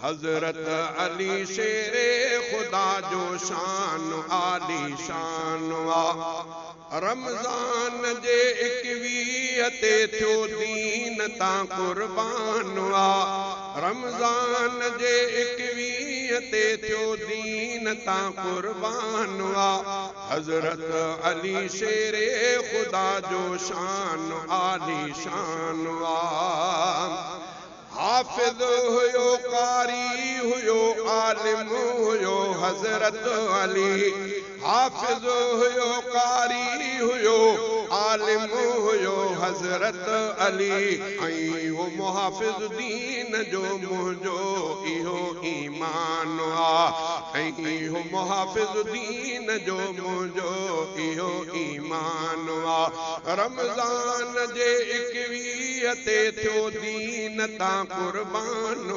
حضرت علي شير خدا جو شان عاليشان آ. رمضان جي ايڪويهه تي ٿيو دين تان قربان آ. رمضان جي ايڪويهه تي ٿيو دين تان قربان آ. حضرت علي شير خدا جو شان عاليشان آ. حافظ هيو، قاري هيو، عالم هيو حضرت علي. حافظ هيو، قاري هيو، عالم هيو حضرت علي. ۽ هو محافظ دين جو، منهنجو اهو ايمان آ. ۽ هو محافظ دين جو، منهنجو اهو ايمان آ. رمضان جي ايڪويهه تي ٿيو دين تان قربان.